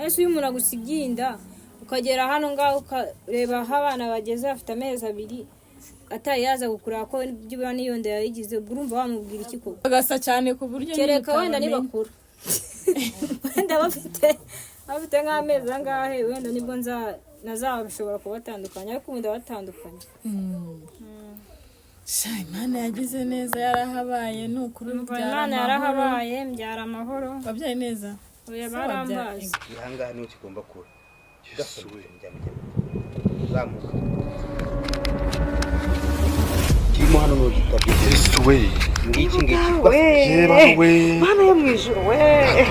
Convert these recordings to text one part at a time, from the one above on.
Ese iyo umuntu agusigiye inda ukagera hano ngaho ukareba aho abana bageze bafite amezi 2 atari yaza gukureba ko byibura n'iyo nda yayigize, ubwo urumva wamubwira iki koko? Bagasa cyane ku buryo nyine Kereka wenda utabamenya. nibakura, wenda bafite nk'amezi angahe, wenda nibwo nazabashobora kubatandukanya, ariko ubu ndabatandukanya. Sha, Imana yagize neza yarahabaye, ni ukuri. Umva, ubyara Imana amahoro. yarahabaye, mbyara amahoro. Wabyaye neza. Oya, Se barambazi. Ahangaha niho kigomba kuba. Yesu we. Uzamuka kirimo hano n'ugitabye. Yesu we. Ngiki ngiki. We. Yewe we. Mana yo mu ijuru we,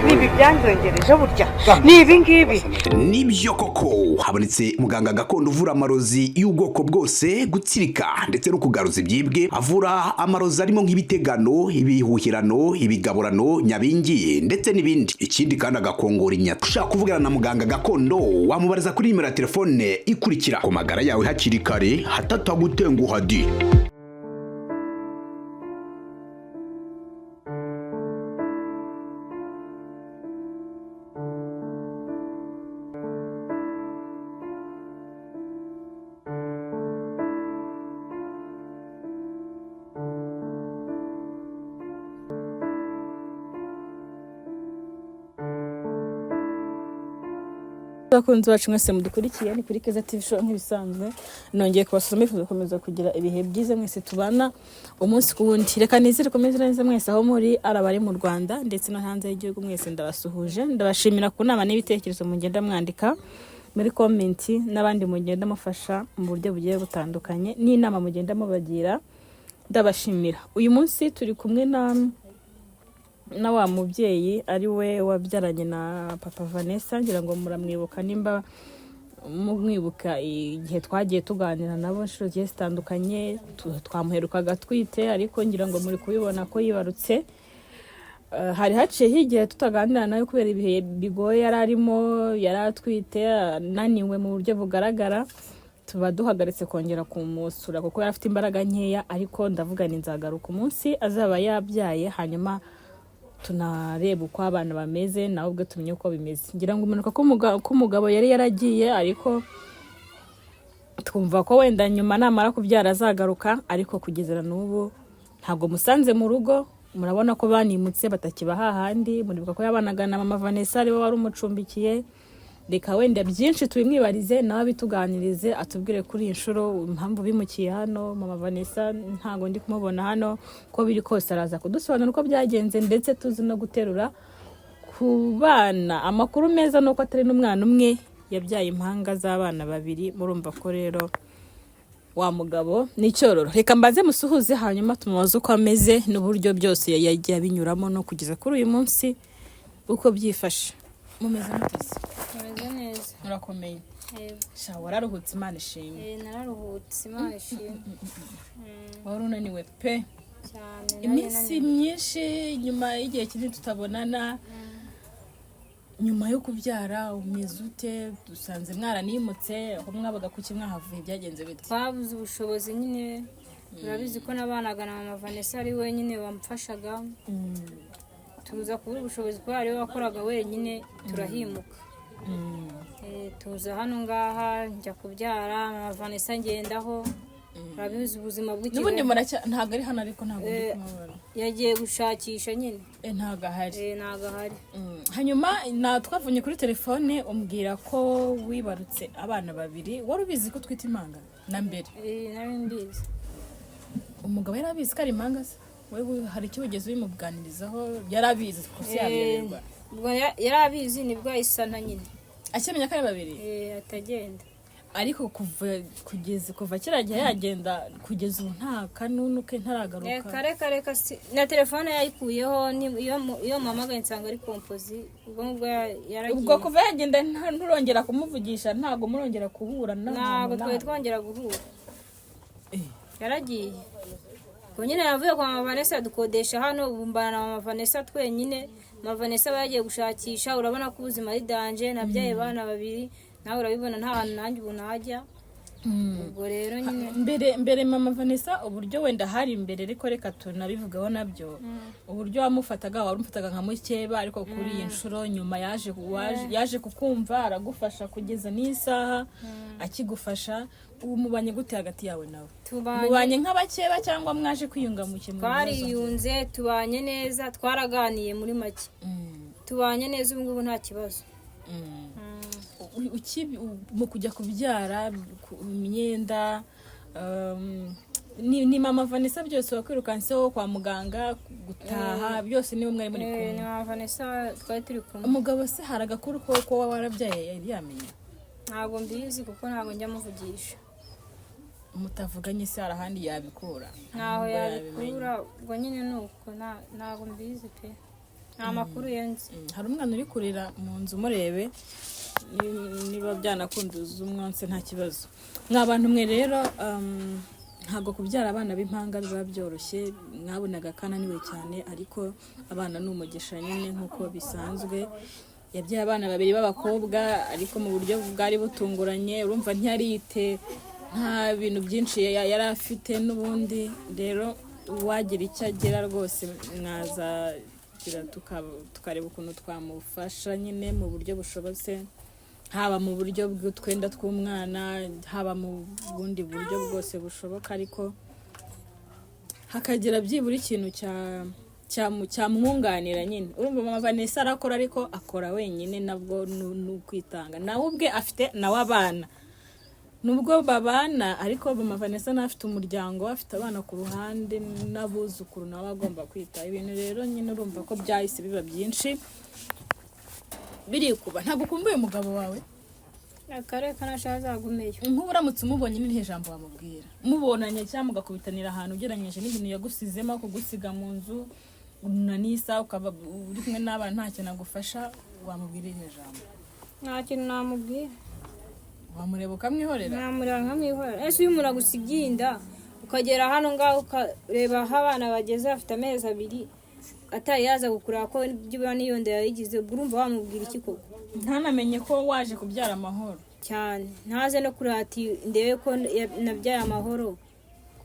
nibi byanyongereje burya ni ibi ngibi. Nibyo koko, habonetse muganga gakondo uvura amarozi y'ubwoko bwose, gutsirika ndetse no kugaruza ibyibwe. Avura amarozi arimo nk'ibitegano, ibihuhirano, ibigaburano, nyabingi ndetse n'ibindi. Ikindi kandi agakongora inyata. Ushaka kuvugana na muganga gakondo wamubariza kuri nimero ya telefone ikurikira. Ku magara yawe hakiri kare hatatagutenguha di. Abakunzi bacu mwese mudukurikiye, ni kuri Keza TV Show nk'ibisanzwe. Nongeye kubasuzuma, bifuza gukomeza kugira ibihe byiza mwese tubana umunsi ku wundi. Reka nizere komeze neza mwese aho muri, ari abari mu Rwanda ndetse no hanze y'igihugu, mwese ndabasuhuje. Ndabashimira ku nama n'ibitekerezo mugenda mwandika muri komenti, n'abandi mugenda mufasha mu buryo bugiye butandukanye, n'inama mugenda mubagira, ndabashimira. Uyu munsi turi kumwe na wa mubyeyi ari we wabyaranye na papa Vanessa. Ngira ngo muramwibuka, nimba mumwibuka igihe twagiye tuganira nabo inshuro zigiye zitandukanye. Twamuherukaga atwite, ariko ngira ngo muri kubibona ko yibarutse. Hari haciyeho igihe tutaganira nawe kubera ibihe bigoye yari arimo, yari atwite, ananiwe mu buryo bugaragara, tuba duhagaritse kongera kumusura kuko yari afite imbaraga nkeya. Ariko ndavuga ni nzagaruka umunsi azaba yabyaye, hanyuma tunareba uko abana bameze, nawe ubwe tumenye uko bimeze. Ngira ngo umanuka k'umugabo yari yaragiye, ariko twumva ko wenda nyuma namara kubyara azagaruka, ariko kugeza na n'ubu ntabwo musanze mu rugo. Murabona ko banimutse, batakiba hahandi. Muribuka ko yabanaga na mama Vanessa, ariwe wari umucumbikiye. Reka wenda byinshi tubimwibarize, nawe abituganirize, atubwire kuri iyi nshuro impamvu bimukiye hano. Mama Vanessa ntabwo ndi kumubona hano, uko biri kose araza kudusobanura uko byagenze, ndetse tuzi no guterura ku bana. Amakuru meza ni uko atari n'umwana umwe, yabyaye impanga z'abana babiri. Murumva ko rero wa mugabo ni icyororo. Reka mbanze musuhuze, hanyuma tumubaze uko ameze n'uburyo byose yagiye abinyuramo no kugeza kuri uyu munsi uko byifashe. Mumeze mutese? Tumeze neza. Murakomeye? Yego. Sha, wararuhutse, Imana ishimwe. Nararuhutse, Imana ishimwe. Wari unaniwe pe. Cyane nari Iminsi naniwe. myinshi, nyuma y'igihe kinini tutabonana nyuma yo kubyara, umeze ute? Dusanze mwaranimutse aho mwabaga, kuki mwahavuye, byagenze bite? Twabuze ubushobozi nyine, urabizi ko nabanaga na mama Vanessa, ari wenyine wamfashaga. Tuza kubura ubushobozi kubera ariwe wakoraga wenyine, turahimuka. Tuza hano ngaha, njya kubyara mama Vanessa ngendaho. Urabizi ubuzima N'ubundi bw'ikigali. muracya ntabwo ari hano, ariko ntabwo ndi Eh, kumubona. Yagiye gushakisha nyine. Ntabwo ahari. Ntabwo ahari. Hanyuma na twavunye kuri telefone umbwira ko wibarutse abana babiri. Wari ubizi ko utwite impanga na mbere? Nari mbizi. Umugabo yari abizi ko ari impanga se? Wewe hari icyo wigeze ubimuganirizaho? Yari abizi ko se yabiyoberwa? Ubwo yari abizi, nibwo yahise nyine. Akimenya ko ari babiri? Atagenda. Ariko kuva kugeza kuva kiriya gihe yagenda kugeza ubu nta kanunu ke ntaragaruka? Reka reka reka, na telefone yayikuyeho. Iyo muhamagaye nsanga ari kompozi, ubwo ngubwo yaragiye. Ubwo kuva yagenda nturongera kumuvugisha, ntabwo murongera guhura? Ntabwo twari twongera guhura. Yaragiye. Ubwo nyine navuye kwa mama Vanessa, dukodesha hano, ubu mbana na mama Vanessa twenyine. Mama Vanessa aba yagiye gushakisha. Urabona ko ubuzima ari danger, nabyaye abana babiri, nawe urabibona, nta hantu nanjye ubu najya. Ubwo rero nyine Mbere mbere mama Vanessa, uburyo wenda hari imbere, ariko reka tunabivugaho nabyo, uburyo wamufataga, warumufataga nka mukeba, ariko kuri iyi nshuro nyuma yaje kukumva, aragufasha kugeza n'isaha akigufasha. Ubu mubanye gute hagati yawe nawe? Tubanye Mubanye nk'abakeba cyangwa mwaje kwiyunga mukemura ibibazo? Twariyunze, tubanye neza, twaraganiye, muri make tubanye neza ubu ngubu, nta kibazo. Mu kujya kubyara, imyenda, ni mama Vanessa byose wakwirukanseho kwa muganga, gutaha, byose niwe mwari muri kumwe? Ni mama Vanessa, twari turi kumwe. Umugabo se hari agakuru ko waba warabyaye yari yamenya? Ntabwo mbizi kuko ntabwo njya muvugisha. Mutavuganye se hari ahandi yabikura? Ntaho Ntabwo yabimenya. yabikura. Ubwo nyine ni uko, ntabwo mbizi pe, nta makuru yenze. Hari umwana uri kurira mu nzu, murebe niba byanakunda umwansi, nta kibazo. Mwa bantu mwe rero, ntabwo kubyara abana b'impanga biba byoroshye. Mwabonaga kananiwe cyane, ariko abana ni umugisha nyine nk'uko bisanzwe. Yabyaye abana babiri b'abakobwa, ariko mu buryo bwari butunguranye. Urumva ntiyarite, nta bintu byinshi yari afite n'ubundi. Rero uwagira icyo agira rwose mwazagira, tukareba ukuntu twamufasha nyine mu buryo bushobotse, haba mu buryo bw'utwenda tw'umwana, haba mu bundi buryo bwose bushoboka, ariko hakagira byibura ikintu cyamwunganira nyine. Urumva mama Vanessa arakora, ariko akora wenyine, nabwo ni ukwitanga. Nawe ubwe afite nawe abana, nubwo babana, ariko mama Vanessa nawe afite umuryango, afite abana ku ruhande n'abuzukuru, nawe agomba kwita. Ibintu rero nyine urumva ko byahise biba byinshi, birikuba. Ntabwo ukumbuye umugabo wawe? Akarere kanashaka azagumeyo. Nk'ubu uramutse umubonye, ni irihe jambo wamubwira mubonanye cyangwa mugakubitanira ahantu, ugereranyije n'ibintu yagusizemo, kugusiga mu nzu na nisa, ukaba uri kumwe n'abana, nta kintu agufasha, wamubwira irihe jambo? Nta kintu namubwira. Wamureba ukamwihorera? Namureba nkamwihorera. Ese iyo umuntu agusigiye inda, ukagera hano ngaho, ukareba aho abana bageze, bafite amezi 2, atari yaza gukureba ko byibura n'iyo nda yayigize, ubwo urumva wamubwira iki koko? Ntanamenye ko waje kubyara amahoro. Cyane, ntaze no kureba ati ndebe ko nabyaye amahoro,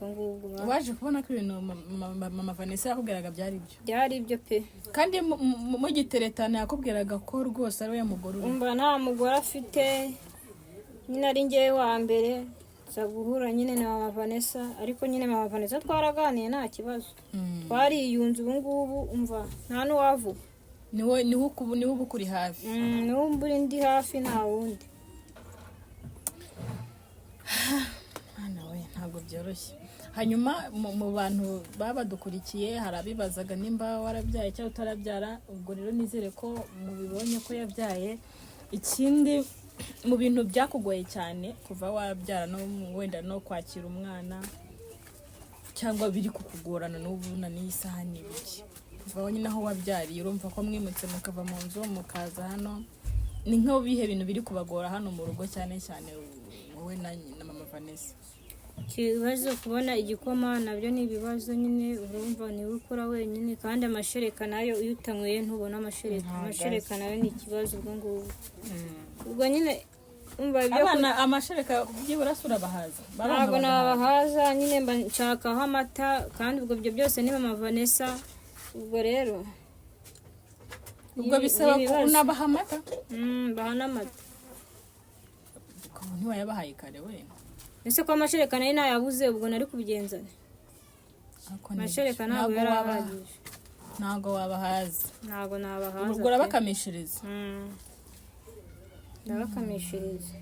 ubwo ngubwo Waje kubona ko ibintu mama Vanessa yakubwiraga byari byo? Byari ibyo pe. Kandi mugiteretana yakubwiraga ko rwose ari we mugore uri Umva, nta mugore afite nyine, ari ngewe wa mbere nza guhura nyine na mama Vanessa. Ariko nyine mama Vanessa twaraganiye, nta kibazo, twariyunze. Ubu ngubu umva nta n'uwavuga. Niwe uba ukuri hafi? Niwe mbura ndi hafi, nta wundi. Mwana we, ntabwo byoroshye. Hanyuma mu bantu baba badukurikiye, hari abibazaga nimba warabyaye cyangwa utarabyara. Ubwo rero nizere ko mubibonye ko yabyaye. Ikindi, mu bintu byakugoye cyane kuva wabyara, no wenda no kwakira umwana, cyangwa biri kukugorana n'ubu na n'iyi saha, ni ibiki? Kuva nyine aho wabyariye, urumva ko mwimutse mukava mu nzu mukaza hano, ni nk'ibihe bintu biri kubagora hano mu rugo, cyane cyane wowe na mama Vanessa? Ikibazo kubona igikoma nabyo ni ibibazo nyine. Urumva niwe ukora wenyine, kandi amashereka nayo iyo utanyweye ntubona amashereka. Amashereka nayo ni ikibazo. Ubwo ngubwo, ubwo nyine umva ibyo Abana amashereka byibura se urabahaza? Baranga? Ntabwo Bagahaza. nabahaza nyine, mba nshakaho amata, kandi ubwo ibyo byose ni mama Vanessa. Ubwo rero Ubwo bisaba ni ko ibibazo. unabaha amata? Mbaha n'amata. Ukaba ntiwayabahaye kare we? Ese ko amashereka nayo nayabuze, ubwo nari kubigenza nte? Ariko ni Amashereka byo. ntabwo yari ahagije. Ntabwo wabahaza. Ntabwo nabahaza Ubwo pe. urabakamishiriza? Ndabakamishiriza.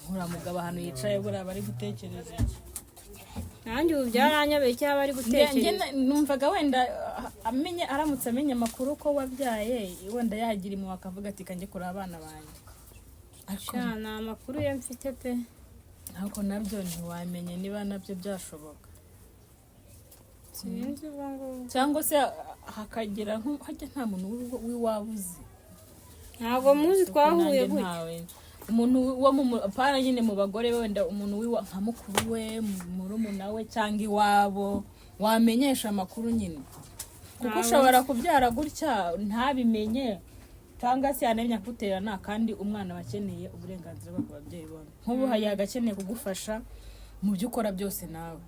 Nkura mugabo ahantu yicaye buriya bari gutekereza iki? Nanjye ubu byaranyobeye cyangwa bari Njye gutekereza. numvaga wenda amenye, aramutse amenye amakuru ko wabyaye, wenda yagira impuhwe akavuga ati kanjye kureba abana banjye, ariko Sha, ni amakuru ye mfite pe. Ariko nabyo ntiwamenye niba nabyo byashoboka. Sinzi ubwo ngubwo. Cyangwa se hakagira hajya nta muntu w'iwabo uzi? Ntabwo muzi, twahuye Nanjye gutya. ntawe. Umuntu wo mu apana nyine mu bagore, wenda umuntu w'iwa nka mukuru we, murumuna we, cyangwa iwabo wamenyesha amakuru nyine, kuko ushobora kubyara gutya ntabimenye. Cyangwa se yanemye akuterana, kandi umwana aba akeneye uburenganzira bwe ku babyeyi bombi. Nk'ubu yagakeneye kugufasha mu byo ukora byose nawe.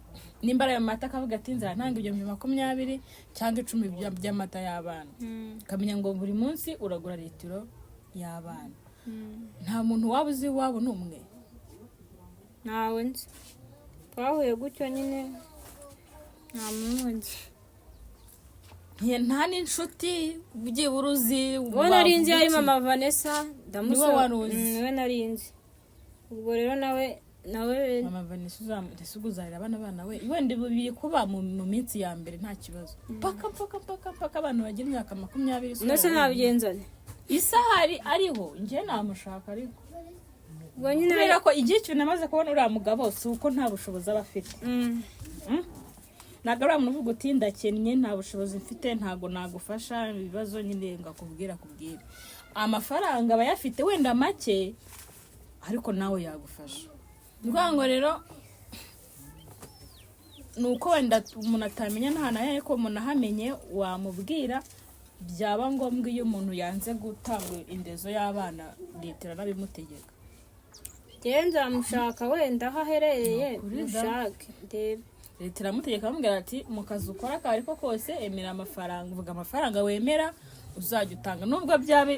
Nimba ari ayo mata, akavuga ati: "Nzara ntanga 20,000 cyangwa 10 by'amata y'abana," ukamenya ngo buri munsi uragura litiro y'abana. Nta muntu waba uzi iwabo ni umwe? Ntawe nzi, twahuye gutyo nyine, nta muntu nzi. Nta n'inshuti byibura uzi? Uwo nari nzi yari Wavuga iki? mama Vanessa, ndamusaba. Niwe wari uzi? Niwe nari nzi. Ubwo rero nawe Mama Vanessa ese ubwo uzarera abana we? Wenda ibi biri kuba mu minsi ya mbere nta kibazo, mpaka mpaka mpaka mpaka abantu bagira imyaka 20. Ndetse nabigenzane. Isahari ariho, njye namushaka ariko Ubwo nyine kubera ko igihe ikintu namaze kubona, uriya mugabo si uko nta bushobozi aba afite. Ntabwo ari muntu uvuga uti: "Ndakennye, nta bushobozi mfite, ntabwo nagufasha ibibazo nyine," ngo akubwire amafaranga aba ayafite, wenda make, ariko nawe yagufasha. Ni ukuvuga ngo rero ni uko wenda umuntu atamenya n'ahantu ari, ariko umuntu ahamenye wamubwira. Byaba ngombwa, iyo umuntu yanze gutanga indezo y'abana, leta iranabimutegeka. Njyewe nzamushaka wenda aho aherereye. Ni ukuri da. Mushake ndebe. Leta iramutegeka, bamubwira ati: "Mu kazi ukora ako ari ko kose, emera amafaranga, uvuga amafaranga wemera uzajya utanga, nubwo byaba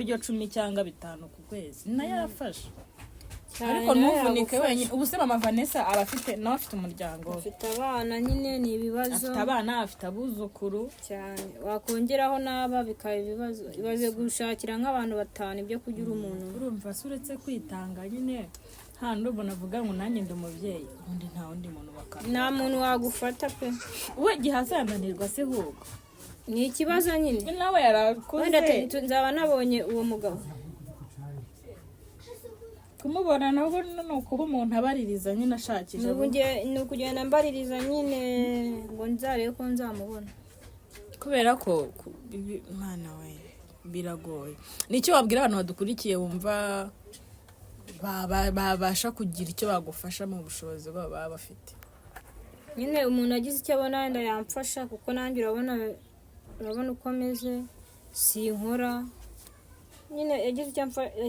iryo 10 cyangwa 5 ku kwezi," nayo arafasha. Cyane, Ariko nawe ntuvunike yagufasha. wenyine. Ubu se mama Vanessa aba afite, nawe afite umuryango we. Afite abana nyine, ni ibibazo. Afite abana, afite abuzukuru. Cyane, wakongeraho n'aba bikaba ibibazo. Ibaze gushakira nk'abantu batanu ibyo kurya uri umuntu umwe. Urumva se, uretse kwitanga nyine, nta n'ubona avuga ngo nanjye ndi umubyeyi, ubundi nta wundi muntu bakaba. Nta muntu wagufata pe. We gihe azananirwa se ahubwo? Ni ikibazo nyine. Nawe yarakuze. Wenda nzaba nabonye uwo mugabo. Kumubona nabwo ni ukuba umuntu abaririza nyine, ashakisha. Ni ukugenda mbaririza nyine ngo nzarebe ko nzamubona. Kubera ko mwana we, biragoye. Nicyo wabwira abantu badukurikiye wumva babasha kugira icyo bagufasha mu bushobozi bwabo baba bafite? Nyine umuntu agize icyo abona wenda yamfasha, kuko nanjye urabona uko ameze, sinkora nyine. Yagize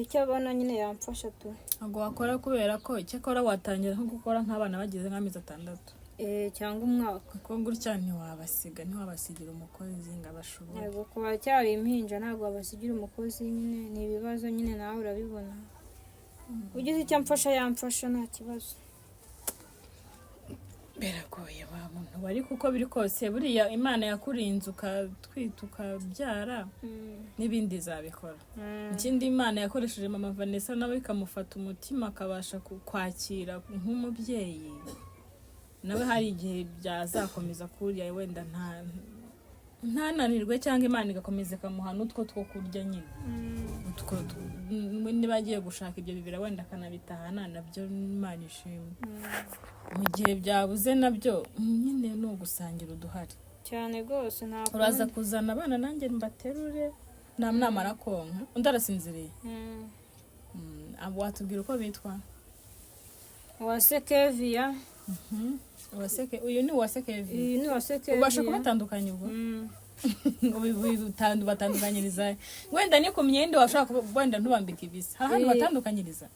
icyo abona nyine yamfasha tu. Ntabwo wakora, kubera ko icyakora watangira nko gukora nk'abana bageze nk'amezi 6 Cyangwa umwaka. Kuko gutya ntiwabasiga, ntiwabasigira umukozi ngo abashobore. Yego, kuba cyari impinja ntabwo wabasigira umukozi nyine, ni ibibazo nyine, nawe urabibona. Ugize icyo amfasha yamfasha, nta kibazo. Biragoye wa muntu wari, kuko biri kose buriya Imana yakurinze ukatwita, ukabyara, n'ibindi izabikora. Ikindi, Imana yakoresheje mama Vanessa nawe ikamufata umutima, akabasha kwakira nk'umubyeyi, nawe hari igihe byazakomeza kuriya, wenda ntananirwe, cyangwa Imana igakomeza ikamuha n'utwo two kurya nyine. Utwo niba agiye gushaka ibyo bibiri wenda akanabitahana, nabyo Imana ishimwe. Mu gihe byabuze nabyo nyine ni ugusangira uduhari. Cyane rwose, nta Uraza kundi. kuzana abana nanjye mbaterure namara konka, undi arasinziriye. Watubwira uko bitwa? Uwase Keviya. Uwaseke, uyu ni Uwase Kevi? Iyi ni Uwase Keviya. Ubasha kubatandukanya ubwo? Batandukanyiriza wenda ni ku myenda, washobora kuba wenda ntubambike ibisa, hari ahandi batandukanyiriza?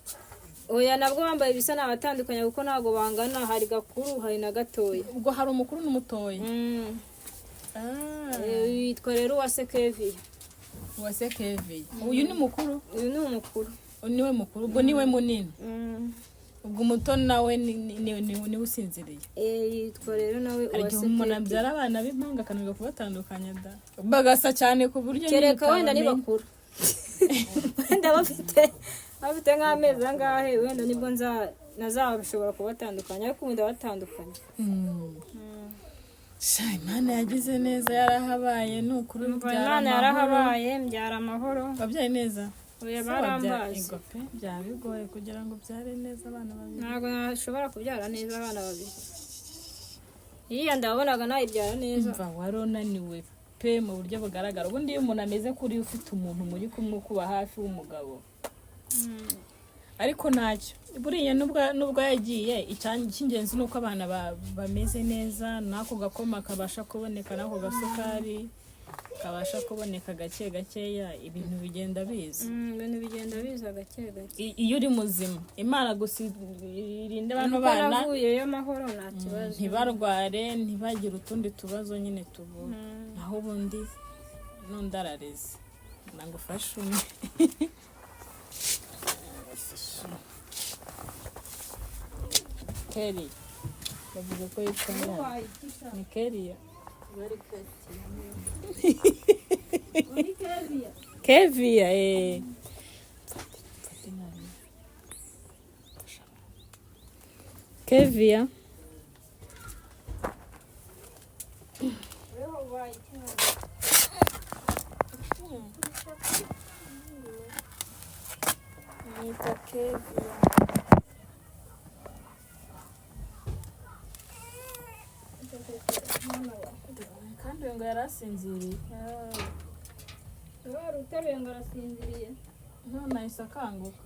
Oya, nabwo bambaye ibisa nabatandukanya, kuko ntabwo bangana. Hari gakuru, hari na gatoya. Ubwo hari umukuru n'umutoya. Yitwa rero Uwase Keviya. Uwase Kevi, uyu ni mukuru? Uyu ni umukuru. Uyu niwe mukuru, ubwo niwe munini. Ubwo umuto nawe niwe usinziriye? Yitwa rero nawe Hari igihe Uwase umuntu Keviya. abyara abana b'impanga akananirwa kubatandukanya da, bagasa cyane ku buryo nyine Kereka wenda utabamenya. nibakura, wenda bafite nk'amezi angahe, wenda nibwo nazabishobora kubatandukanya, ariko ubu ndabatandukanya. Sha, Imana yagize neza, yarahabaye, ni ukuri. Umva, Ubyara Imana amahoro. yarahabaye, mbyara amahoro. Wabyaye neza? Oya, Se wabyara barambazi. Ego pe, byaba bigoye kugira ngo ubyare neza abana babiri. Ntabwo nashobora kubyara neza abana babiri. Iriya ndabonaga nayibyara neza. Umva, wari unaniwe pe mu buryo bugaragara. Ubundi iyo umuntu ameze kuri, ufite umuntu muri kumwe ukuba hafi w'umugabo, ariko ntacyo buriya nubwo yagiye, icy'ingenzi ni uko abana bameze neza, n'ako gakoma kabasha kuboneka, n'ako gasukari. Kabasha kuboneka gake gakeya, ibintu bigenda biza. Ibintu bigenda biza gake gake. Iyo uri muzima, Imana gusa irinde bano Nuko bana navuyeyo amahoro, nta kibazo. Ntibarware, ntibagire utundi tubazo nyine tubura. Naho ubundi n'undi arareze. Nagufashe umwe. Keri bavuga ko yitwa Mwana. Ni Keriya, Keviya, eh. Keviya. Nita Keviya. Kandi uyu ngo yari asinziriye. Wari uteruye ngo arasinziriye. None ahise akanguka.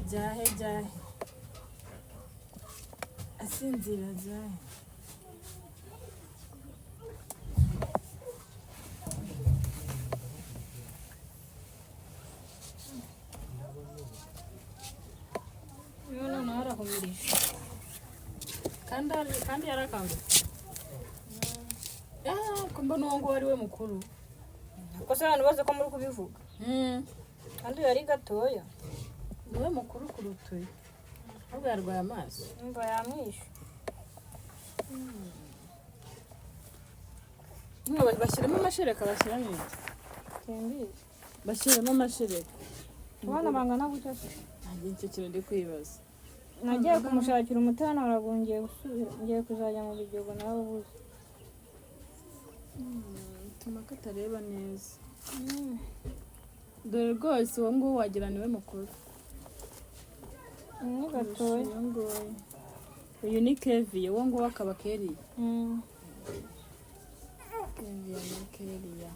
Byahe byahe, asinzira byahe. Niba noneho arahumirije. Kandi yarakangutse. Ah, ko mbona uwo nguwo ari we mukuru. Kuko se abantu bose ko muri kubivuga, kandi uyu ari gatoya. Niwe mukuru kuruta uyu, ahubwo yarwaye amaso. Imva yamwishe. Mwe bashyiramo amashereka, bashyiramo iki? Simbizi. Bashyiramo amashereka. Abana bangana gutya se? Nanjye nicyo kintu ndi kwibaza. Nagiye kumushakira umuti hano, ngiye gusubira, ngiye kuzajya mu Biryogo nawe ubuze. Tuma katareba neza. Dore rwose uwo nguwo wagira niwe mukuru. Ni gatoya. Uyu nguyu, uyu ni Keviye, uwo nguwo akaba Keriya. Keviya na Keriya,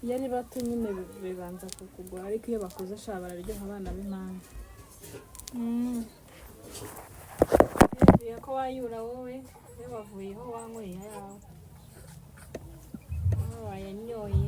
iyo ari bato nyine bibanza kukugora, ariko iyo bakuze sha bararyoha, abana b'impanga. Keviya ko wayura wowe, we wavuyeho wanyweye ayawe, wayanyoye.